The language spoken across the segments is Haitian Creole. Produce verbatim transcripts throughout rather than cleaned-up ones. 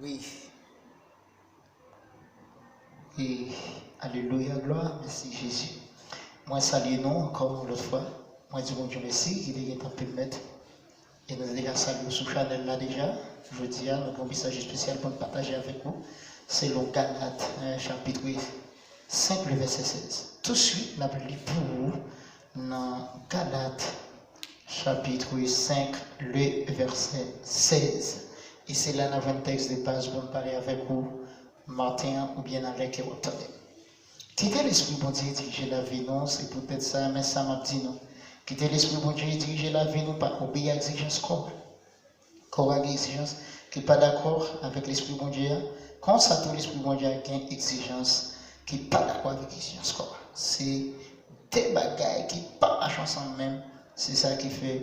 Wi. E, alelouya, glwa, mèsi Jezi. Mwen salye nou ankò yon lòt fwa. Mwen di Bondye mèsi ki te gentan pèmèt. E nou te deja salye w sou chanèl la deja. Jodi a, nou gen yon mesaj espesyal pou n pataje avèk ou. Selon Galat, eh, chapit senk, le vèsè sèz. Touswit, n ap li pou ou nan Galat, chapit senk, le vèsè sèz. E se la n a jwenn tèks de baz pou n pale avèk ou maten an oubyen nan lè ke w ap tande m. Kite Lespri Bondye dirije lavi nou, se poutèt sa, men sa m ap di nou. Kite Lespri Bondye dirije lavi nou, pa obeyi a egzijans kò a. Kò a gen egzijans ki pa dakò avèk Lespri Bondye a. Konsa tou, Lespri Bondye a gen egzijans ki pa dakò avèk egzijans kò a. Se de bagay ki pa mache ansanm menm. Se sa ki fè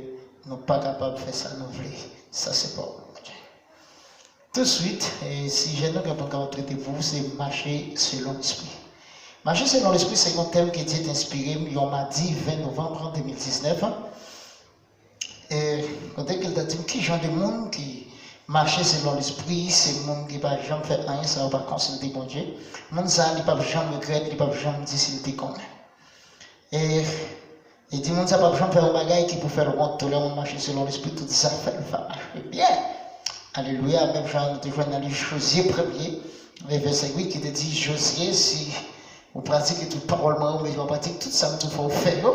nou pa kapab fè sa nou vle. Sa se pawòl Bondye. Touswit, e, sijè nou gen pou n kapab trete pou ou, se mache selon Lespri. Mache selon Lespri, se yon tèm ke Dye te enspire m yon madi ven novanm de mil diznèf. E, kote ke l ta di m ki jan de moun ki mache selon Lespri, se moun ki pa janm fè anyen san yo pa konsilte Bondye. Moun sa a, li p ap janm regrèt, li p ap janm di si l te konnen. E, li di moun sa p ap janm fè yon bagay ki pou fè l wont tou. Lè moun mache selon Lespri, tout zafè l va mache byen. Alelouya. Menm jan nou te jwenn nan liv Jozye premye, e vèsè uit ki te di, Jozye, si ou pratike tout pawòl mwen yo, mete yo an pratik, tout sa m di w fè w fè yo,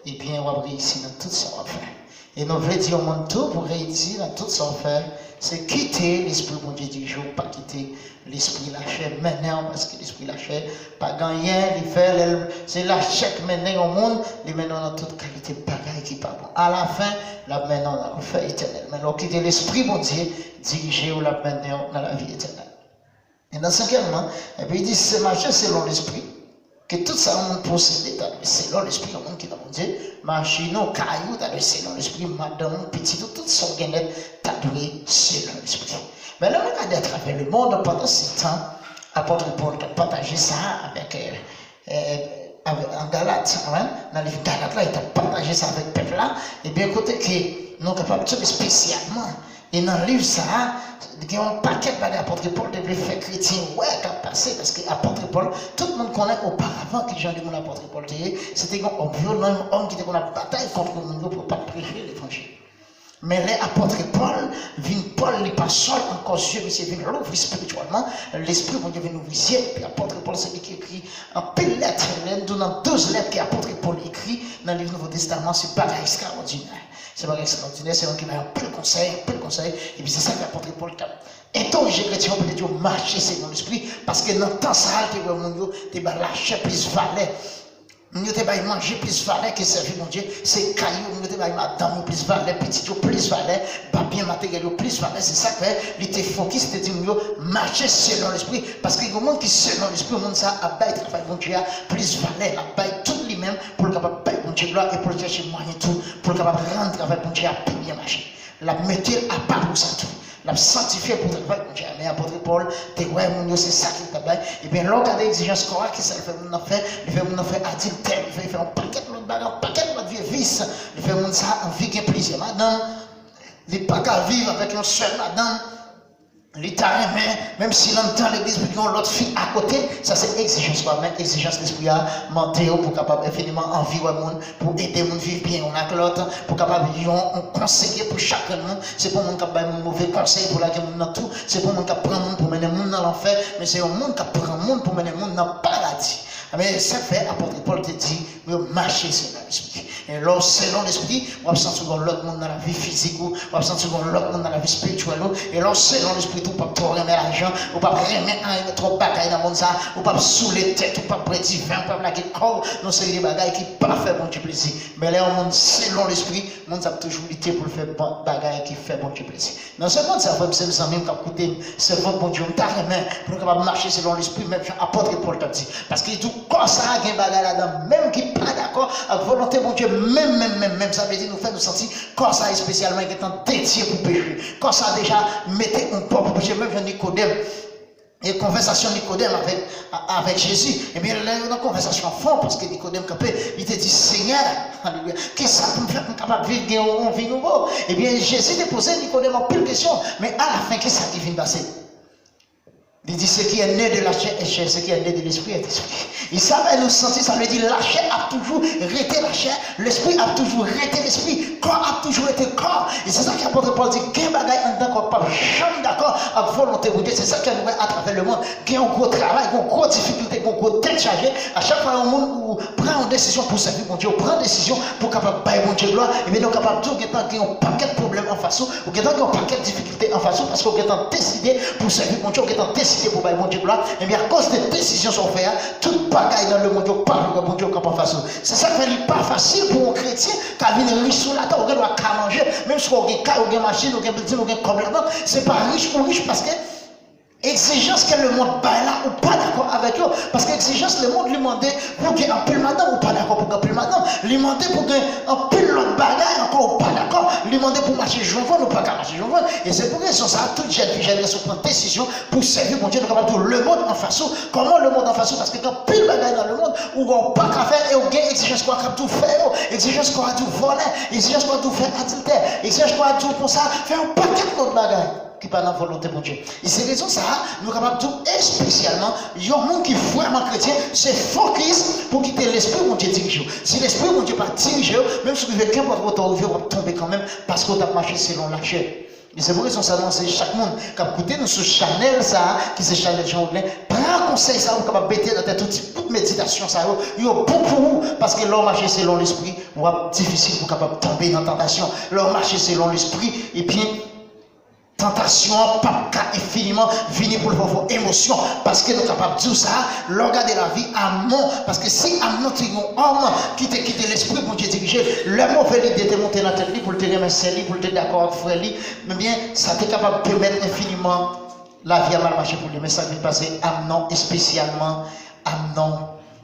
ebyen, w ap reyisi nan tout sa w ap fè. E nou vle di yon moun tou, pou reyisi nan tout sa w ap fè, se kite Lespri Bondye dirije w, pa kite lespri lachè mennen w, paske lespri lachè pa gen anyen li fè, lè l, se lachè k mennen yon moun, li mennen w nan tout kalite bagay ki pa bon. Alafen, l ap mennen w nan lanfè etènèl. Men lè w kite Lespri Bondye dirije w, l ap mennen w nan lavi etènèl. E nan senkyèmman, epi li di, se mache selon Lespri, ke tout sa yon moun posede ta dwe selon Lespri, yon moun ki nan Bondye, machin ou, kay ou ta dwe selon Lespri, madanm ou, pitit ou, tout sa w gen nèt ta dwe selon Lespri. Men lè nou gade atravè lemonn, pandan se tan, apot Pòl t ap pataje sa avèk, e, e, avèk, an Galat, amèn, nan liv Galat la, li t ap pataje sa avèk pèp la, ebyen, kote ke nou kapab di espesyalman, e nan liv sa a, gen yon pakèt bagay apot Pòl te vle fè kretyen wè k ap pase, paske apot Pòl, tout moun konnen oparavan ki jan de moun apot Pòl te ye, se te yon òm vyolan, yon òm ki te konn ap batay kont moun yo pou yo pa t preche levanjil. Men lè apot Pòl vin, Pòl li pa sòl ankò, zye misye vin louvri espirityèlman, lespri Bondye vin louvri zye, epi apot Pòl se li ki ekri anpil lèt. Lè n di w nan douz lèt ke apot Pòl ekri nan liv Nouvo Testaman, se bagay ekstraòdinè. Se bagay ekstraòdinè, se yon ki bay anpil konsèy, anpil konsèy, epi se sa ke apot Pòl t ap entèwoje kretyen yo pou yo di yo mache selon Lespri, paske nan tan sa a, l te wè moun yo te bay lachè plis valè. Moun yo te bay manje plis valè ke sèvi Bondye. Se kay yo, moun yo te bay madanm yo plis valè, pitit yo plis valè, ba byen materyèl yo plis valè. Se sa k fè li te fokis, li te di moun yo, mache selon Lespri. Paske yon moun ki selon Lespri, moun sa a ap bay travay Bondye a plis valè. L ap bay tout li menm pou l kapab bay Bondye glwa e pou l chèche mwayen tou pou l kapab rann travay Bondye a pi byen mache. L ap mete l apa pou sa tou. L ap sanktifye l pou travay Bondye a. Men apot Pòl te wè moun yo se sa ki l t ap bay. Ebyen, lè w gade egzijans kò a, kisa l fè moun nan fè? Li fè moun nan fè adiltè, li fè, li fè yon pakèt lòt bagay, yon pakèt lòt vye vis. Li fè moun sa a anvi gen plizyè madanm. Li pa ka viv avèk yon sèl madanm. Li ta renmen, menm si l anndan legliz, pou gen yon lòt fi akote. Sa se egzijans kò a, men egzijans lespri a mande w pou w kapab enfiniman anvi wè moun, pou ede moun viv byen youn ak lòt, pou w kapab yon, yon konseye pou chak grenn moun. Se pa yon moun k ap bay moun move konsèy pou lage moun nan tou. Se pa yon moun k ap pran moun pou mennen moun nan lanfè, men se yon moun k ap pran moun pou mennen moun nan paradi. Men sa k fè apot Pòl te di, yo mache selon Lespri. E lè w selon Lespri, w ap santi w yon lòt moun nan lavi fizik ou, w ap santi w yon lòt moun nan lavi espirityèl ou. E lè w selon Lespri tou, w p ap twò renmen lajan, ou p ap renmen anyen twòp bagay nan mond sa, ou p ap soule tèt, ou p ap bwè diven, ou p ap lage kò w nan seri de bagay ki pa fè Bondye plezi. Men lè yon moun selon Lespri, moun sa ap toujou lite pou l fè bon bagay ki fè Bondye plezi. Nan segond sa, frè m, sè m, zanmi m k ap koute m, sèvant Bondye, m ta renmen pou nou kapab mache selon Lespri, menm jan apot Pòl t ap di. Paske li di w, kò sa a gen bagay ladan l menm ki pa dakò ak volonte Bondye, menm, menm, menm, menm. Sa vle di nou fè nou santi kò sa a espesyalman gentan dedye pou peche. Kò sa a deja mete yon bò pou peche, menm jan Nikodèm. E konvèsasyon Nikodèm avèk, a-, avèk Jezi. Ebyen, lè yo nan konvèsasyon an fon, paske Nikodèm kanpe, li te di, Senyè, alelouya, kisa pou m fè pou m kapab viv, gen yon, yon vi nouvo? Ebyen, Jezi te poze Nikodèm anpil kesyon, men alafen, kisa ki vin pase? Li di, ce qui est né de la chair est chair, ce qui est né de l'esprit est esprit. E sa bay nou santi, sa vle di lachè ap toujou rete lachè, lespri ap toujou rete lespri, kò ap toujou rete kò. E se sa ke apot Pòl di, gen bagay anndan kò w k pap janm dakò ak volonte Bondye. Se sa ke nou wè atravè lemonn. Gen yon gwo travay, gen yon gwo difikilte, gen yon gwo tèt chaje. A chak fwa yon moun ou pran yon desizyon pou sèvi Bondye, ou pran desizyon pou kapab bay Bondye glwa, ebyen, nou kapab di w gentan gen yon pakèt pwoblèm anfas ou, ou gentan gen yon pakèt difikilte anfas ou, paske ou gentan deside pou sèvi Bondye, ou gentan deside pou bay Bondye glwa. Ebyen, akoz de desizyon sa w fè a, tout bagay nan lemonn yo pa vle wè Bondye yo kanpe anfas ou. Se sa k fè li pa fasil pou yon kretyen ka vin rich sou latè. Ou gen dwa ka manje, menm si w gen kay, ou gen machin, ou gen bilding, ou gen kòb labank, se pa rich ou rich paske egzijans ke lemonn bay la, ou pa dakò avèk yo. Paske egzijans lemonn li mande pou gen anpil madanm, ou pa dakò pou gen anpil madanm. Li mande pou gen anpil lòt bagay ankò, ou pa dakò. Li mande pou mache jan w vann, ou pa ka mache jan w vann. E se pou rezon sa a, tout jèn fi, jèn gason pran desizyon pou sèvi Bondye. Nou kapab di w lemonn anfas ou. Kòman lemonn anfas ou? Paske gen anpil bagay nan lemonn ou wè ou pa ka fè e ou gen egzijans kò a k ap di w fè yo. Egzijans kò a di w vòlè. Egzijans kò a di w fè adiltè. Egzijans kò a di w konsa, fè yon pakèt lòt bagay ki pa nan volonte Bondye. E se rezon sa a, nou kapab di w espesyalman, yon moun ki vrèman kretyen, se fokis pou kite Lespri Bondye dirije w. Si Lespri Bondye pa dirije w, menm si w rive kenpòt kote w rive, w ap tonbe kanmenm, paske w t ap mache selon lachè. E se pou rezon sa a, nou anseyi chak moun k ap koute nou sou chanèl sa a, ki se chanèl Jean Rodelin, pran konsèy sa a, ou kapab mete nan tèt ou ti bout meditasyon sa yo, yo bon pou ou, paske lè w mache selon Lespri, w ap difisil pou w kapab tonbe nan tantasyon. Lè w mache selon Lespri, epi tantasyon an p ap ka enfiniman vini pou l fè w fè w emosyon, paske nou kapab di w sa, lè w gade lavi Amnon, paske si Amnon te yon òm ki te kite Lespri Bondye dirije l, lè move lide te monte nan tèt li pou l te renmen sè li, pou l te dakò ak frè li, ebyen, sa te kapab pèmèt enfiniman lavi a mal mache pou li. Men sa k vin pase Amnon espesyalman, Amnon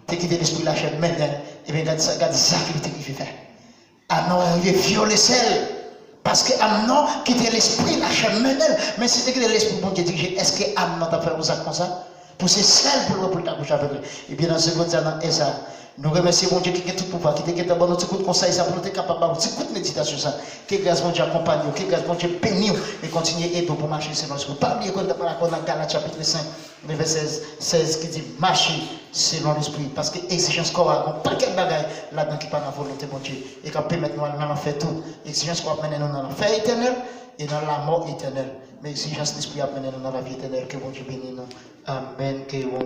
te kite lespri lachè mennen l, ebyen, gad sa, gad zak li te rive fè. Amnon rive vyole sè l. Paske Amnon kite lespri lachè mennen l. Men si l te kite lespri Bondye dirije, èske Amnon t ap fè yon zak konsa? Pou se sè l pou l wè pou l ta kouche avèk li. Ebyen, nan segonn sa, nan è sa, nou remèsye Bondye ki gen tout pouvwa, ki te gentan ban nou ti kout konsèy sa pou nou te kapab ba w ti kout meditasyon sa. Ke gras Bondye akonpanye w, ke gras Bondye beni w e kontinye ede w pou mache selon Lespri. Pa bliye ke nou t ap pale ankò nan Galat chapit senk, vèsè sèz, sèz ki di, mache selon Lespri. Paske egzijans kò a gen yon pakèt bagay ladan ki pa nan volonte Bondye e k ap pèmèt nou al nan lanfè tou. Egzijans kò ap mennen nou nan lanfè etènèl e nan lanmò etènèl. Men egzijans Lespri ap mennen nou nan lavi etènèl. Ke Bondye beni nou. Amèn. Ke yon